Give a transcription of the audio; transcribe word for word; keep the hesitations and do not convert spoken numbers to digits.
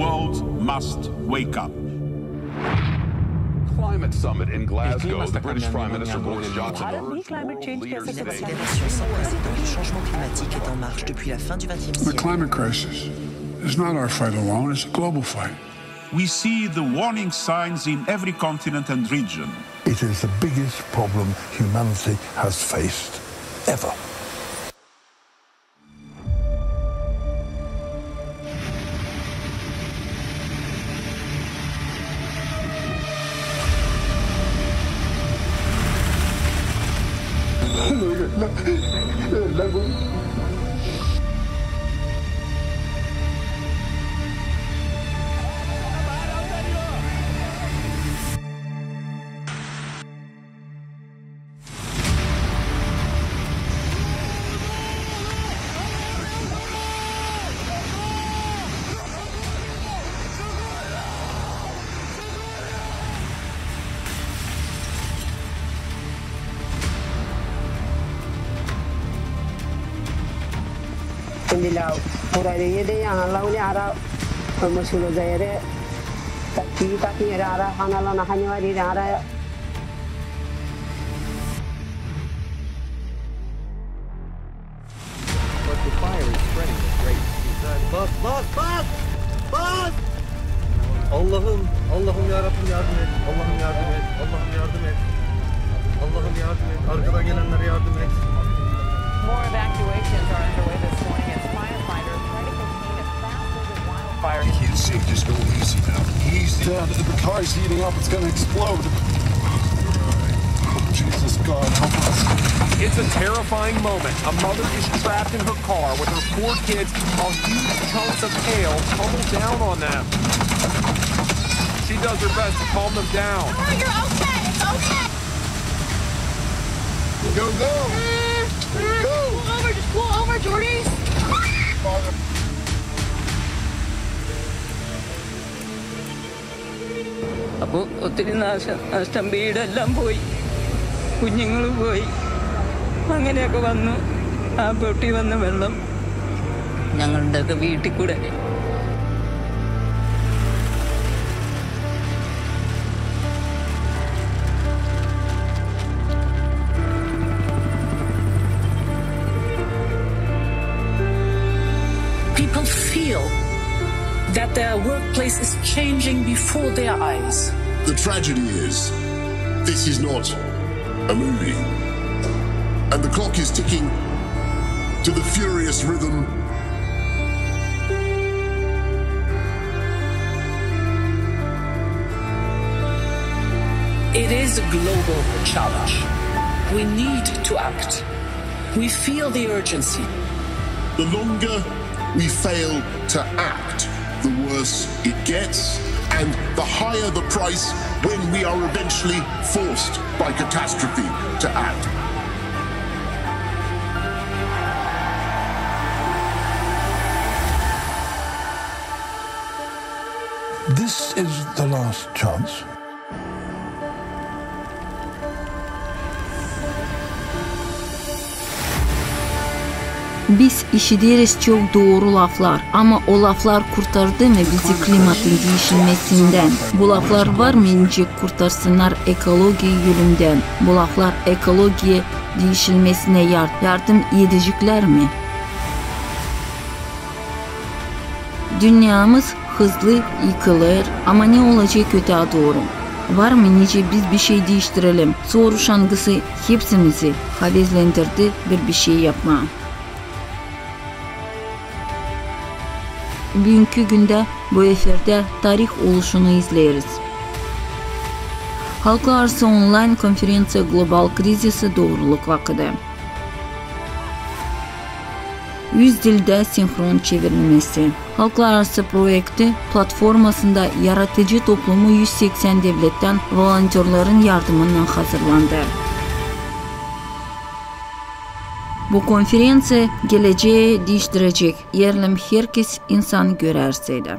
World must wake up. Climate summit in Glasgow. The British Prime Minister Boris Johnson. Bharat भी climate change के असर से बचने L'action du changement climatique est en marche depuis la fin du vingtième siècle. The climate crisis is not our fight alone, it's a global fight. We see the warning signs in every continent and region. It is the biggest problem humanity has faced ever. Endila pura de yede ya hala uli ara, musulo zayere, taki taki yere ara, hanala na hanyawari ara. But the fire is spreading with great speed. Bas, bas, bas! Bas! Allah'ım, Allah'ım ya Rabbim yardım et. Allah'ım yardım et. Allah'ım yardım et. Allah'ım yardım et. Arkadan gelenlere yardım et. More evacuations are underway this morning as firefighters try to contain a fast-moving wildfire. Kids, just go easy now. Easy. Dad, the car's heating up. It's gonna explode. Jesus, God, help us. It's a terrifying moment. A mother is trapped in her car with her four kids while huge chunks of hail tumble down on them. She does her best to calm them down. Oh, you're okay. It's okay. Go, go. Go. Pull over. Just pull over, Jordy. അപ്പോ ഒത്തിരി നാശ-, നഷ്ടം. വീടെല്ലാം പോയി, കുഞ്ഞുങ്ങൾ പോയി. അങ്ങനെയൊക്കെ വന്നു. ആ ബോട്ടിൽ വന്ന വെള്ളം ഞങ്ങളുടെയൊക്കെ വീട്ടിൽ കൂടെ. People feel that their workplace is changing before their eyes. The tragedy is, this is not a movie. And the clock is ticking to the furious rhythm. It is a global challenge. We need to act. We feel the urgency. The longer we fail to act, the worse it gets, and the higher the price when we are eventually forced by catastrophe to act. This is the last chance. Biz işideriz çok dooru laflar, ama o laflar kurtardı mı bizi klimatın diişilmesindän? Bu laflar var mı nicä kurtarsınnar ekologiya ölümdän? Bu laflar ekologiya diişilmesinä yar-, yardım edeceklär mi? Dünnämiz hızlı yıkılêr, ama ne olacek ötää dooru? Var mı nicä biz bişey diiştirelim? Soruş, angısı hepsimizi havezlendirdi bir bişey yapmaa. Büünkü gündä bu efirdä tarih oluşunu izleeriz. Halklararası onlayn konferenţiya "Global krizisi, dooruluk vakıdı". Üz dildä sinhron çevirilmesi. Halklararası proekti platformasında yaradıcı toplumu üz seksän devlettän volontörların yardımınnan hazırlandı. Bu konferenţiya gelecää diiştirecek, eer hem herkez insan görärseydi.